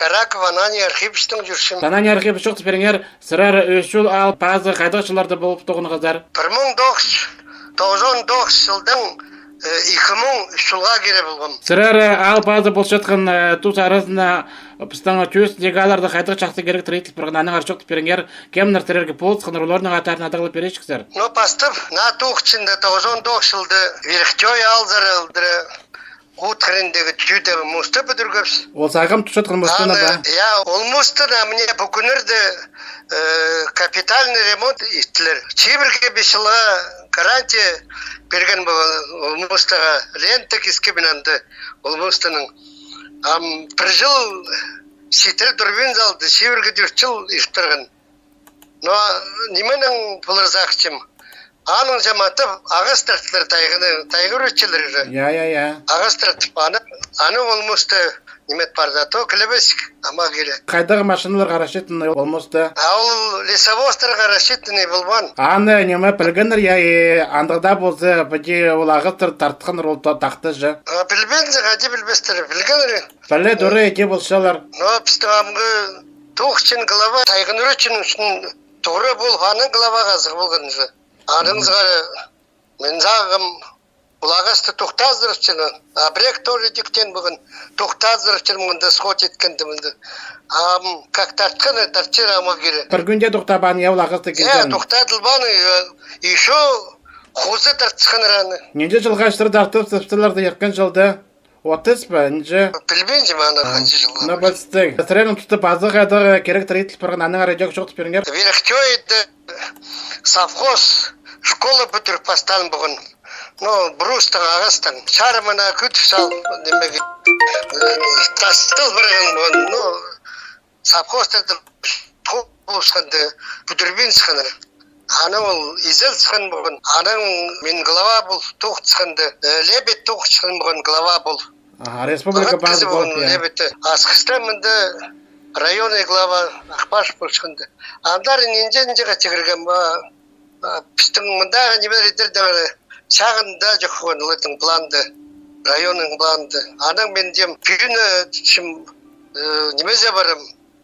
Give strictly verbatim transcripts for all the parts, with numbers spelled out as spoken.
Яраков Анания Архиповичтең чӧрчем. Анания Архипович, чоохтап пиріңер, сірер Ӱс Чул аал пазы хайдағ чылларда полып тоғынғазар? Пір муң тоғыс, тоғызон тоғыс чылдаң, э, ікі муң ӱс чылға кире полғам. Сірер, э, аал пазы полчатхан, э, тус аразына пістің тӧстегі аалларда хайдағ чахсы киректер иділ парған, аннаңар чоохтап пиріңер, кемнер сірерге полысханнар, оларның аттарын адағлап пирерҷіксер? Ну, пастап, наа тоғызон тоғызон тоғыс чылда Верхтёй аалзар алдыра, Хут хыриндағы тӧӧдегі мосты пӱдіргебіс. Ол сағам тутчатхан мостыны ба? Я, ол мостыны мына пу кӱннерде, э, капитальный ремонт иттілер. Чибіргі пис чылға гарантия пирген полған ол мостыға. Лента киске мин анда ол мостының. Ам пір чыл ситіре турбин салды, чибіргі тӧрт чыл иртірген. Но нименең полар сағынчам. Аның чаматап ағастыртылар тайғаны, тайға ӱречелер же. Я, я, я. Ағастыртып, аны, аны ол мосты ниме парды, а то килебес, ама кире. Хайдағ машиналарға рассчитанный ол мосты? А ол лесовозтарға рассчитанный полбаан. Аны ниме пілгеннер, я, и андағ даа полза, піди ол ағастыр тартханнар ол та-, тахта же. А пілбеен, хайди пілбестер, пілгеннер. Піле тура иди полчалар. Но пістің амғы тоғысчаң глава тайғаны ӱречең ӱчӱн тура полып, аның главаға сығып алған же. Аның сығара, мин сағам, ол ағасты тохтаздырыпчаң, обрек тоже тиктеен полған, тохтаздырыпчаң, мында сход иткенде мында. Ам как тартханы, тартчар ама кире. Пір кӱнде тохтабаан, я, ол ағасты килген. Тохтадылбаан, э, ещё хоза тартысханнар аны. Нинҷе чылға читіре тартып сыптылар да ирткен чылда? Отыс па, нинҷе? Пілбинчем аны, а, хайди чылға. Ну, пілістіг. Сірернің туста пазы хайдағ киректер иділ парған, аннаңар идӧк чоохтап пиріңер. Верхтёйда совхоз, школа пӱдіріп пастаан полған. Ну, брустаң, ағастаң. Чарымына кӧдір салып, нимеге, э, тастал парған полған. Ну, совхозтарда полысханда, пӱдірбин сыхханнар. Анаң ол изел сыххан полған. Анаң мин глава пол тоғын сыхханда, э, Лебедь тоғын сыххан полған глава пол. Аха, республика пазы полған, я. Лебедьте. Асхыста мында районный глава Ахпашев пол сыхханда. Андар нинҷе-нинҷе киргем, а, а, пістің мындағы нимелер идердең чағында чох полған, олардың планда, районның планда. Анаң мин тим пӱӱн, э, чим, э, нимезер парам,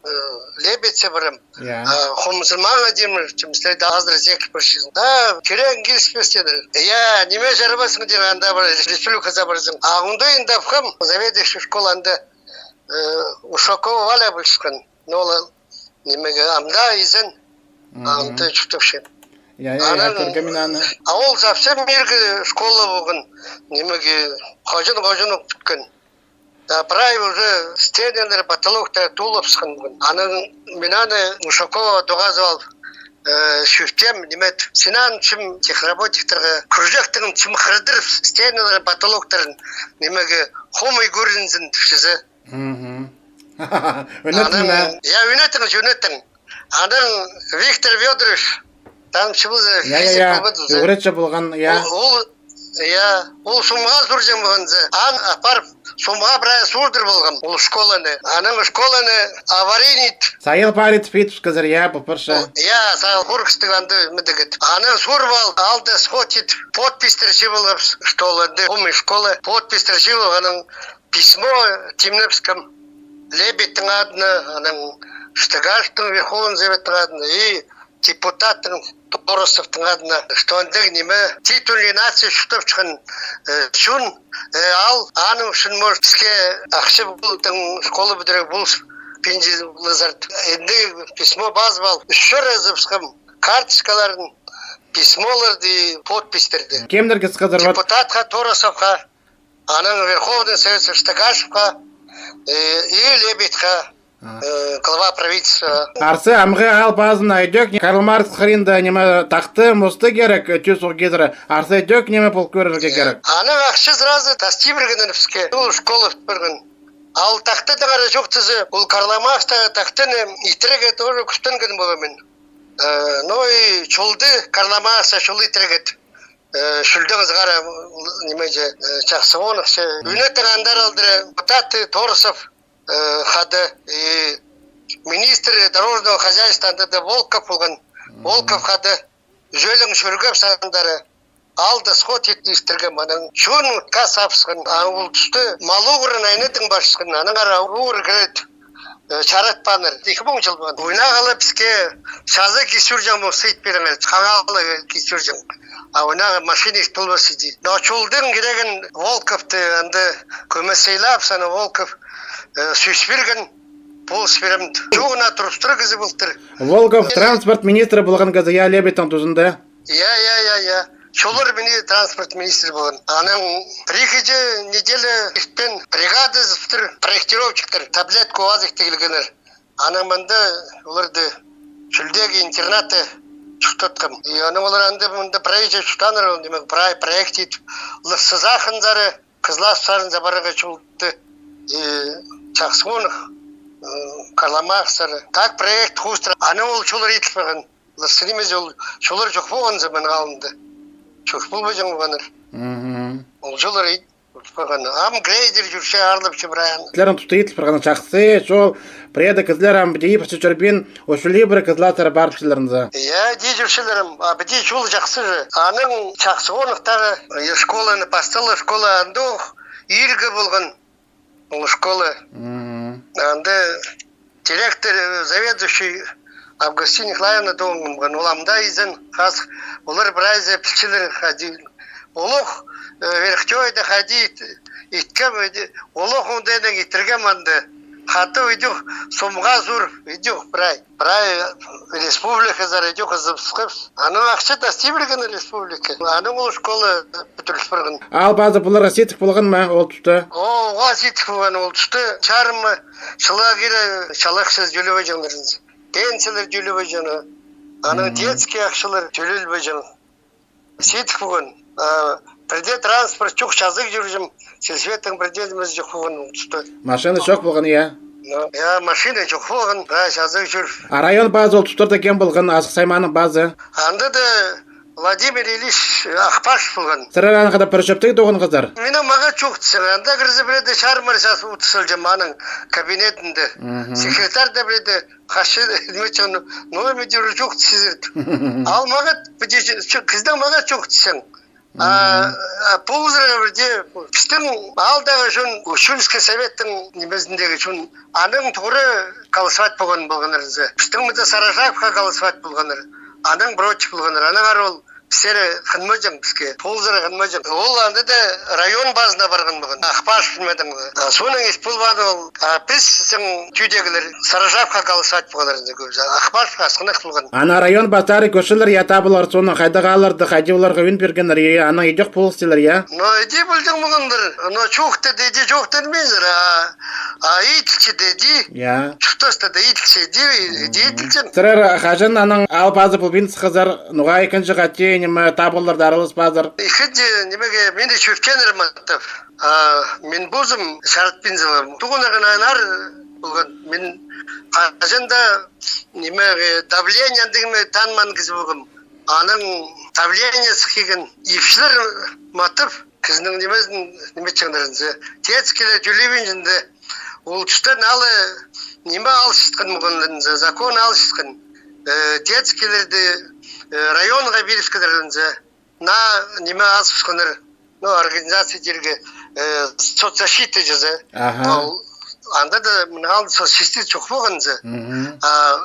э, Лебедьсер парам. Я. А, хомзынмаға тим, чим сірерде азыра сек парчазың. А, кирегің киліспес тидір. Я, ниме чарабассың тидір, анда пар республиказар парзаң. А оңдайын тапхам, заведующий школада, э, Ушакова Валя пол сыххан. Но ол нимеге амды изен, мгм, амды чуртапча. Я, я, я, анаң кӧргем мин аны. А ол совсем иргі школа полған, нимеге, хоҷан-хоҷанох пӱткен. А прай уже стенелер, потолоктар толып сыххан полған. Анаң мин аны Ушакова тоғазып алып, э, сӱртем, ниме, син аны чім техработниктарға, кружоктаң чім хырдырып, стенелер, потолоктарын, нимеге, хомай кӧрінзін тіпче. Мгм. Ӱнеттің, анаң, да? Я, ӱнеттім, ӱнеттім. Анаң Виктор Фёдорович, танымчы полза, я, я, физик, я, полбады зе. Ӱгретчі полған, я. Ол, ол, я, ол сомға суурҷаң полған зе. Аны апарып, сомға прай суурдыр полғам ол школаны. Анаң школаны аварийный ит. Сайыл парит, фитпскізер, я, пу пірсі. О, я, сайыл хорғыстығ анда мідігіт. Анаң суурып ал, алды сход ит, подпистер чыып алғабыс, что ол анда хомай школа, подпистер чыып алғаның. Письмо тимнепскем Лебедьтің адына, анаң Штыгашевтің, Верховный Советтің адына и депутаттың Торосовтың адына, что андағ ниме, титульный нация чуртапчатхан, э, чон, э, ал, аның ӱчӱн, может, піске ахча полтың, школа пӱдірерге полыс пинҷі лазарт. Андағ письмо пазып ал, ӱс чир ызыбысхам, карточкаларын, письмоларды, подписьтерді. Кемнерге сығазар? Депутатха, Торосовха. Анаң Верховный Совет Штыгашевха, э, и Лебедьха, а, э, глава правительства. Арса, амғы аал пазына идӧк, Карл Маркс хыринда ниме, тахта, мосты кирек, тӧс ох кизіре. Арса, идӧк ниме пол кӧрерге кирек. Анаң ахча сразу тастир пиргеннер піске. Ол школа пӱдірген. Ол тахтаң ара чох тізе, ол Карл Маркстағы тахтаны итерге тоже кӱстенген полам мин. Э, ну и чулды, Карл Марксты чул итерге. Э, чулдаң сығара, м, ниме че, э, чахсы оңнахча. Ӱнеттің андар алдыра депутаты Торосов, э, хада, и министр дорожного хозяйства анда даа Волков полған. Волков хада, чӧлең чӧргебіс андары. Алды сход ит истіргем, анаң чон утха сабысхан, а ол туста мал уғырын айнадың парчатхан, анаң ара уғыр кірет. э, чаратпааннар. Ікі муң чыл полған. Ойнағалы піске чазы кис чӧрҷең, муң сыйт пиріңер, хаңалығ кис чӧрҷең. А ойнағ машина ит полбас иди. Но чолдың кирегін Волковты анда кӧмес сыйлап, саны Волков, э, сӧс пирген, полыс пирем. Чоғына турыстыр кізі полтыр. Волков транспорт министрі полған кізі, я, Лебедьтің тузында. Я, я, я, я. Чоллар мини транспорт министрі полған. Анаң пір-ікі неделя иртен бригада сыптыр, проектировщиктер, таблетка УАЗик тігілгеннер. Анаң мында оларды чӧлдегі интернатта чуртатхам. И анаң олар анда мында проект чуртааннар, ол ниме, проект ит. Олар Сызахынзар, Кызлас сарынзар парарға чуртты. И Чахсонов, м, Карламахсар. Так проект хоостыра. Анаң ол чоллар иділ парған. Олар сірімес, ол чоллар чох полған заман алнында. Чох полбаҷаң полғаннар. Мгм. Ол чоллар ит парған. Ам грейдер чӧрче, аарлапча прай. Сірернің туста иділ парған чахсы чол, пірее кізілер ам піди пасча чӧрбин, ол чӧлле пір кізілер парып чӧрчелер. Я, іди чӧрчелер ам, а піди чол чахсы же. Анаң Чахсонов тағы, э, школаны пасталар, школа андох иргі полған. Ол школа. Мгм. Анда директор, э, заведующий Августина Николаевна тоғынған. Ол ам даа изен хазых, олар прайзы пілчелер хайди. Олох, э, Верхтёйда хайди ит-, иткем, хайди. Олох оңдайнаң иттіргем анда. Хатап идӧк сомға сур, идӧк прай. Прай республиказар идӧк ызыбысхабыс. Анаң ахча тастир пирген республика. Анаң ол школа пӱдіріл парған. Аал пазы поларға сидік полған ма ол туста? О, оға сидік полған ол туста. Чарым чылға кире чал ахчазы тӧлебеҷеңнер. Пенсиялар тӧлебеҷеңнер. Анаң детский ахчалар тӧлелбеҷең. Сидік полған. А, пірдее транспорт чох, чазығ чӧрҷем. Сельсоветтің пірдее нимезі чох полған ол туста. Машина чох полған, я? Ну, я, машина чох полған. А, чазығ чӧр. А район пазы ол тустарда кем полған, Азых Сайманның пазы? Анда даа Владимир Ильич Ахпаш полған. Сірер анаң хада пір чӧптіг тоғынғазар? Минің мағаа чох тізең, анда кірзе пірдее чарым час утыс алҷам аның кабинетінде. Мгм. Секретарь да пірдее хачы, ниме чон, ну, ниме чох тізер. Ал мағаа, піди, чо-, кізінің мағаа чох тізең. А, а полызар пірдее, пістің аалдағы чон, учительский советтің нимезіндегі чон, анаң туғры голосовать полған полғаннар зе. Пістің мында Саражаковха голосовать полғаннар. Анаң против полғаннар. Анаң ары ол пістерге хынмаҷаң, піске. Полызар хынмаҷаң. Ол анда даа район пазына парған полған. Ахпаш пілмедім. А, соның ис полбаан ол. А піс сізің тӧдегілер Саражаковха голосовать полғаннар зе кӧбізі. Ахпаш асхынах полған. Ана район пазары кӧрчелер, я, табылар соны, хайдағ аалларда, хайди оларға ӱн пиргеннер, я, анаң идӧк полыстылар, я? Но іди пілҷең полғаннар. Но чоохтада іди чоохтанминзар, а, а иділчеде іди. Я. Чуртаста даа иділчеде іди, іди иділҷең. Сірер хаҷан анаң аал пазы полбин сыххазар, ноға ікінҷі хати, ниме, табылларда араласпазар? Ікінҷі, нимеге, мині чӧптееннер матап. А, мин позым чаратпинзам. Тоғынарға анар полған. Мин хаҷан даа, нимеге, давление андағ ниме танымаан кізі полғам. Анаң давлениезі килген, ипчілер матап, кізінің нимезін, ниме итчеңнер зе. Детскийлер тӧлебинчең зе. Ол туста ала ниме алысчатхан полған зе, закон алысчатхан. Э, детскийлерді, э, районға пирібіскеннер зе. Наа ниме азыбысханнар, ну, организация тирге, э, соцзащита чізе. Аха. Ол, анда даа мына алын соцзащита чох полған зе. Мгм. А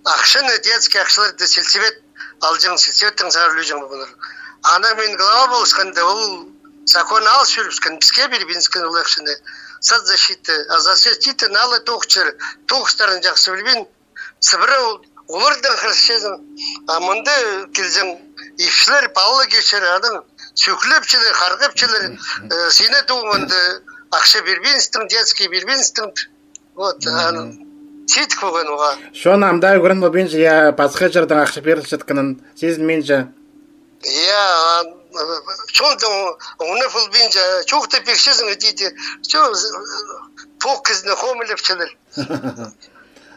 ахчаны, детский ахчаларды сельсовет алҷаң, сельсоветтің сари ӱлеҷең полғаннар. Анаң мин глава полысханда, ол закон алыс чӧрібіскен, піске пирбиніскен ол ахчаны. Соцзащита, а соцзащита наа ла тоғынчалар, тоғыстарын чахсы пілбин, сыбыра ол, олардаң хырысчазың. А мында килзең, ипчілер палалар килчелер, анаң сӧклепчелер, харғапчалар, э, сині тоғынғанда ахча пирбиністің, детский пирбиністің. Вот, анаң сидік полған оға. Чон ам даа ӱгрен полбинча, я, пасха чирдең ахча пирілчеткенін сизінминче. Я, а, чон даа оңнап полбинча, чоохтап пирчезің, тиді. Чо, тоғ кізіні хомайлапчалар.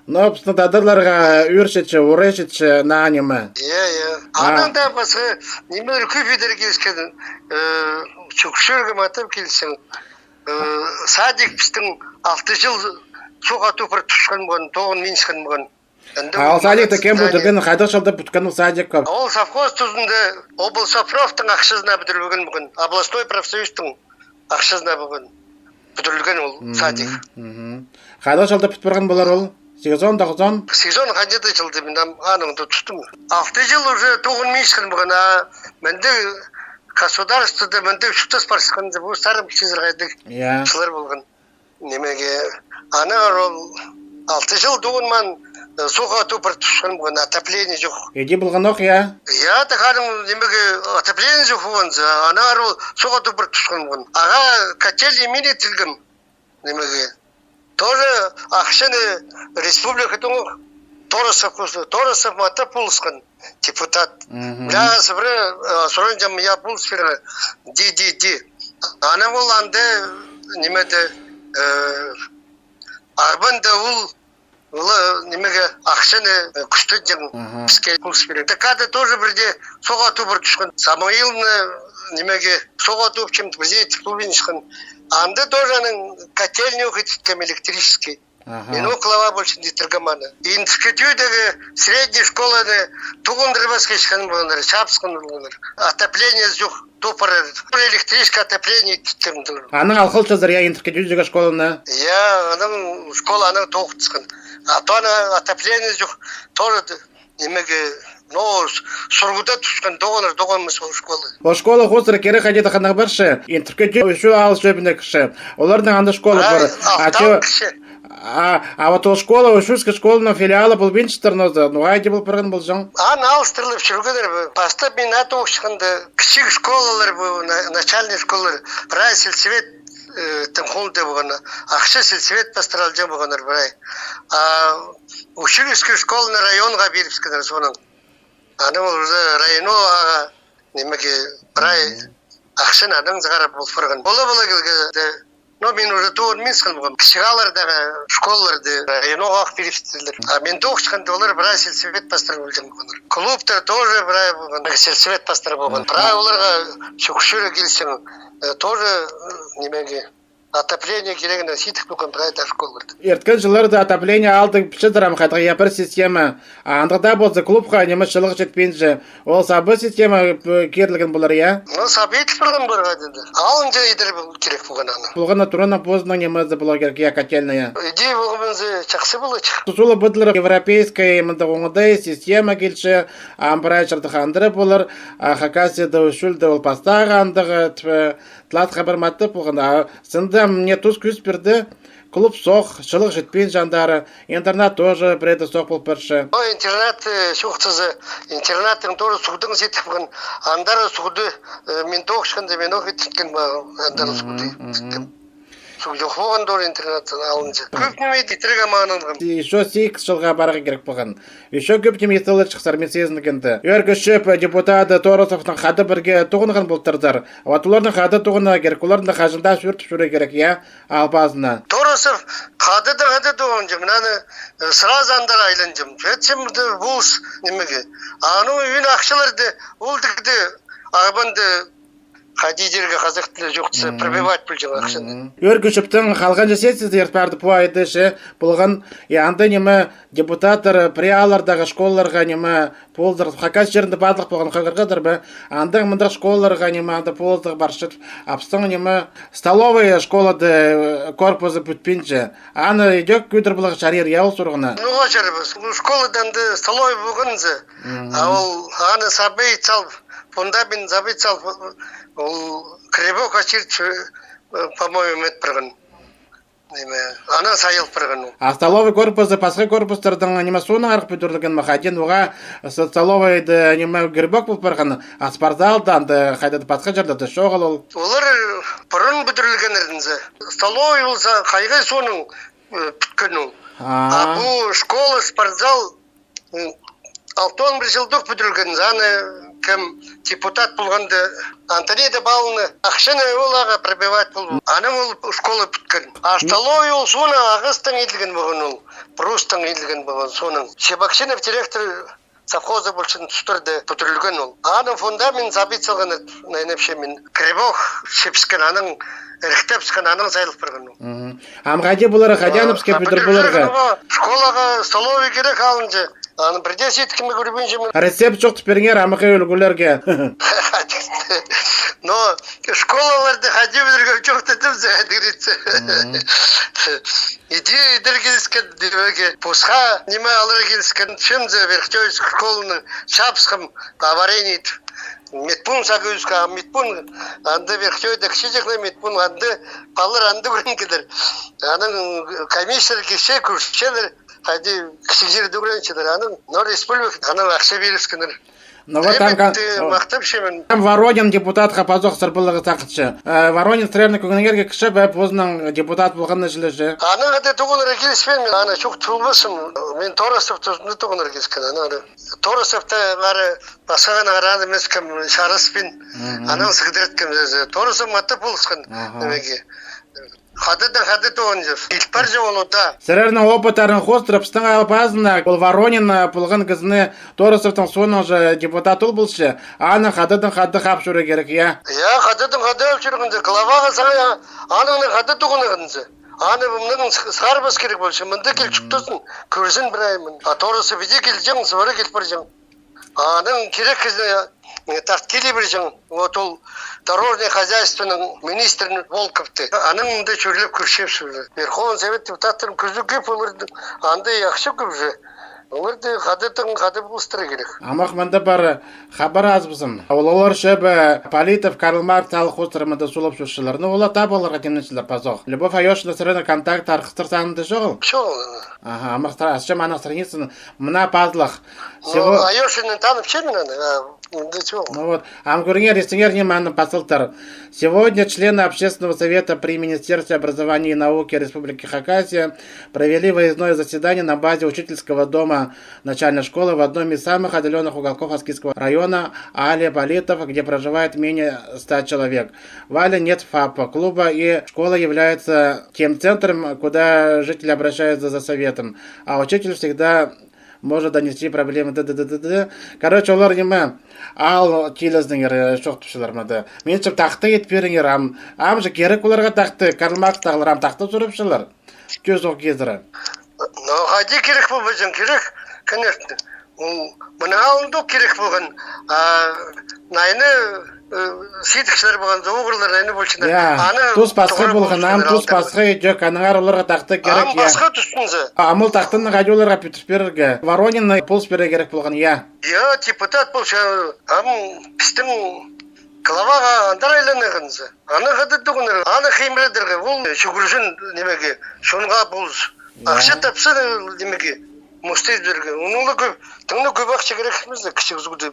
Но пістің тадарларға ӧрчетче, ӧрчетче наа ниме. Я, я. А. Анаң даа пасха нимелер кӧп идер киліскен, э, чӱгӱрерге матап килзең. Э, садик пістің алты чыл суға тупыр тутхан полған, тоғынминчатхан полған. Анда ол садикті кем пӱдірген, хайдағ чылда пӱткен ол садик? Ол совхоз тузында облсовпрофтың ахчазына пӱдірілген полған, областной профсоюзтың ахчазына полған. пӱдірілген ол садик. Хайдағ чылда пӱт парған полар ол? Сигізон, тоғызон? Сигізон хайди-да чылда, мин ам анымны тутчам. Алты чыл уже тоғынминчатхан полған, а мында государствода мында чуртас парчатхан, пу сарым кізілер хайдағ чыллар полған. Нимее, аннаңар ол алты чыл тоғынмаан, суғ тупыр тутчатхан полған, отопление чох. Иди полған ох, я? Я, таханың, нимее, отопление чох полған, аннаңар ол суғ тупыр тутчатхан полған. Ағаа котельный мин иттіргем, нимее. Тоже ахчаны республика туңох Торосов, Торосов матап полысхан депутат. Мгм. Мына сыбыра, э, сурынчам, я, полыс пирер. Ди, ди, ди. Ана ол анда, нимеде, э, Ағбанда ол, ол, нимее, ахчаны, э, кӱстенҷең піске полыс пирер. Так ада тоже пірдее суғ тупыр тутчатхан. Самойловна, нимее, суғ тупчам, пірдее тіп полбинчатхан. Анда тоже аның котельный ох иттіргем, электрический. Мин ох глава полчам, иттіргем аны. Институтта средний школаны тоғындырбасха иткен полғаннар, чаапсхан полғаннар. Отопление чох, тупыр. Электрический отопление иттіргем. Аның алғылчазар, я, институтта школаны? Я, аның школа аның тоғынчатхан. А то ана отопление чох, тоже нимее, ну, сурығда тутчатхан, тоғынар, тоғынмас ол школа. Ол школа хозыр кирек хайди-да хынығ парча. Институтта ӱчӱн алты чӧбінек кізі. Оларның анда школа пар. А, а вот ол школа, ӱчӱнҷі школаның филиалы полбинчатыр, ну, хайди пол парған полҷаң? Аны алыстырып чӧргеннер. Пастап мин ат ох чыхханда, кічіг школалар, пу, на-, начальный школалар, прай сельсовет, э, тың холында полған. Ахча сельсовет пастыра алҷаң полғаннар прай. А учительский школаны районға пирібіскеннер соонаң. Аны ол уже районға, нимее, прай ахчаны анаң сығара пол парған. Пола-пола килгенде, ну, мин уже тоғынминчатхан полғам. Кічіг ааллардағы школаларды районға ох пирібістірлер. А мин тоғынчатханда олар прай сельсовет пастыра полҷаң полғаннар. Клубтар тоже прай полған, сельсовет пастыра полған. Прай оларға чӧкчері килчең, э, тоже, э, нимее, отопление кирегін сидік полған прай даа школаларда. Ирткен чылларда отопление алды пілчедір, ам хайдағ, я, пір система. А андағ даа полза, клубха ниме, чылығ читпинче. Ол саба система, э, кирілген полар, я? Ну, саба иділ парған поларға деді. Алынҷа идер кирек полған аны. Полған на турана позының нимезі полар кирек, я, котельная. Иди полған зе чахсы полар чых. Тузула быдлар европейская, мында оңдай система килче, ам прай чардыхандыра полар, а Хакасияда, Усть-Чульда ол пастағы андағ, э, тіп, э, Тлат хабар матап полған, а сынды мне тус кӱс пирді, клуб соох, чылығ читпинче андар, интернат тоже пірее соох пол парча. О, интернат, э, чоохтаза, интернаттың тоже суғдаң сидік полған, андар суғды, э, мин тоғынчатханда, мин ох иттіргем, андар суғды. Суғ чох полған тоже интернаттың алнында. Кӧп ниме иттіргем, ананғам. Ещё сигіс чылға парарға кирек полған. Ещё кӧп ниме истілер чыхсар, мин сезінгенде. Ӧӧр кӧсчем депутат Торосовтың хада пірге тоғынған полтырлар. Вот оларның хада тоғынарға кирек, оларның хаҷан даа сӱртіп чӧрерге кирек, я, албазына. Торосов хада даа хада тоғынҷаң, мына аны, э, сразу андар айланҷаң. Итсем, де, полыс нимее. Аның ӱн ахчаларды, ол тігде, Ағбанда хайди идерге, хазах тілі чоохтаза, пробивать полҷаң ахчаны. Ӧӧр кӧсчем, халғанҷы сессиязы ирт парды пу айда че полған, я, анда ниме, депутаттар, э, пірее ааллардағы школаларға ниме, ползар, Хакас чирінде пазылых полған хығырғадыр ба, андағ-мындағ школаларға ниме, анда ползар парча, а пістің ниме, столовая школада, э, корпузы пӱтпинче. Аны идӧк кӧдір поларға чарир, я, ол сурығны? Ну, чарир, школада анда столовая полған зе. А ол аны саба ит салып, фундамент саба ит салып, ол грибок ачир, э, по-моему, мет парған. Ниме, анаң сайыл парған ол. А столовый корпузы пасха корпустардаң ниме, соонаң арах пӱдірілген ме? Хайди, уғаа с-, столовайда ниме, грибок пол парған, а спортзалда анда хайда-да пасха чирде чоғыл ол. Олар пурун пӱдірілгеннер зе. Столовый полза, хайға соонаң, э, пӱткен ол. А пу школа, спортзал, м, алты-он пір чылдох пӱдірілген, аны кем депутат полғанда, Антонида Павловна ахчаны ол ағаа пробивать полып, анаң ол школа пӱткен. А столовый ол соонаң ағастаң иділген полған ол, брустаң иділген полған соонаң. Чебоксинов директор совхозы полчаң тустарда пӱдірілген ол. Аның фундамент саба ит салған, найнапча мин. Грибок чіпскен, анаң іріктепскен, анаң сайыл парған ол. Ам хайди полар, хайди аны піске пӱдір поларға? Школаға столовый кирек алынҷа. Аны пірдее сидік кем кӧрбинчем. Рецепт чоохтап пиріңер амғы ӱлгӱлерге. Но школаларны хайди пілерге, чох тидім зе, хайди кирек зе. Мгм. Иди идерге киліскен, нимеге, пусха, ниме аларға киліскен, чім зе, Верхнёй школаның чапсхам, аварийный. Медпункт сағынчам, а медпункт, анда Верхнёйда кічіҷек, медпункт, анда палалар анда кӧрінген килер. Анаң комиссиялар килче, кӧрчелер, хайди кічіҷек ӱгренчелер. Анаң, но республика, анаң ахча пирібіскеннер. Ну вот там, махтапчам мин. Там Воронин депутатха пазох сырбаларға сағынча. Э, Воронин сірернің кӧңніңерге кірче бе, позының депутат полғанына чіли чи? Анаң хада тоғынарға киліспеем мин, аны чох тулбасым. Мин Торосов тузында тоғынарға киліскен, анаң. Торосовты ары пасхаға аны нимес кем чарыспин. Мгм. Анаң сығдыратхам зе. Торосов матап полысхан. Аха. Нимеге. Хададаң хада тоғынча. Киліп парча ол да. Сірернің опыттарың хоостыра, пістің аал пазына ол Воронин, а, полған кізіні Торосовтың соонаң же депутат ол полча. Аны хададаң хада хап чӧрерге кирек, я? Я, хададаң хада хап чӧрерге кирек. Главаға саңай, я, анаң хада тоғынарға кирек зе. Аны мыннаң сығарбас кирек полча. Мында киліп чуртазын, кӧрзін прай мин. А Торосов иди килҷең, сыбыра киліп парҷаң. Анаң кирек кізіні, э, тартып киле пирҷең. Вот ол дорожный хозяйствоның министрін Волковты. Анаң мында чӧрлеп кӧрчебіс. Верховный Совет депутаттарын кӧзіг кӧп оларның, анда ахча кӧп же. Оларды хададаң хада полыстырарға кирек. Амох мында пар хабар азыбызым. Ол олар чӧбі Политов, Карл Маркс аал хоостыра мында сулап чӧрчелер. Ну, олар тап оларға тимненчелер пазох. Любовь Аёшина сірернің контакт арғыстар санында чоғыл? Чоғыл. Аха, амох тара, асчам аның страницасын, мына пазылах. Ну, Аёшинаны танып чӧрем мин аны, а, мында чоғыл. Ну вот, ам кӧріңер, истіңер, ниме аны пазылтыр. Сегодня члены Общественного совета при Министерстве образования и науки Республики Хакасия провели выездное заседание на базе учительского дома начальной школы в одном из самых отдалённых уголков Аскизского района, аале Политов, где проживает менее ста человек. В аале нет ФАПа, клуба, и школа является тем центром, куда жители обращаются за советом, а учитель всегда может донести проблемы, т.д. Короче, олар ниме, аал тілізінеңер, э, чоохтапчалар мында. Мин тіп тахта ит пиріңер, ам, ам же кирек оларға тахта, Карл Маркстағылар ам тахта сурапчалар. Тӧзі ох кизіре. Ну, хайди кирек полбаҷаң, кирек, конечно. Ол мына алында кирек полған, а, найны, э, сидікчілер полған, уғырлар, найны полчалар. Я, аны тус пасха полған, ам тус пасха идӧк, аннаңар оларға тахта кирек, я. Ам пасха тустың зе. А, ам ол тахтаны хайди оларға пӱдіріп пирерге? Воронинны полыс пирерге кирек полған, я. Я, депутат полча, ам пістің главаға андар айланарға зе. Аны хада тоғынарға, аны хыйымырадарға, ол чӱгӱрҷең нимеге, чонға полыс. Ахча тапса, нимеге, мости идерге. Оңнаңла кӧп, тың на кӧп ахча кирек нимес, кічіг кізі дее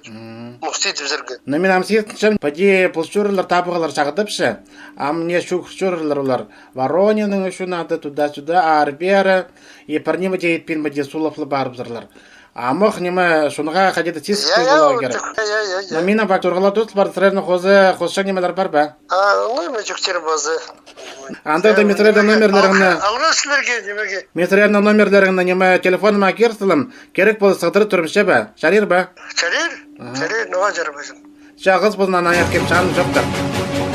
мости идерге. Но мин ам сизінчем, піди пу чурылар табығлар чағдапча, ам не чӱгӱр чурылар олар. Воронинның ӱчӱн анда туда-сюда, ары-пеері, и пір ниме дее итпин піди сулаплап парыбызарлар. Амох ниме, шунға хайди-да сизіп поларға кирек. Я, я. Но минің пак турғалар тус пар, сірернің хоза, хоза нимелер пар ба? А, ну, ниме чӱктер пазы. Анда да мин сірернің номерлеріңні. Алғыс сірерге, нимеге. Мин сірернің номерлеріңні ниме телефоныма кир салам, кирек полза сығдырып турымча ба? Чарир ба? Чарир, аха. Чарир, ноға чарабазың. Чағыс позын ана аяқ кеп чаным чоохтар.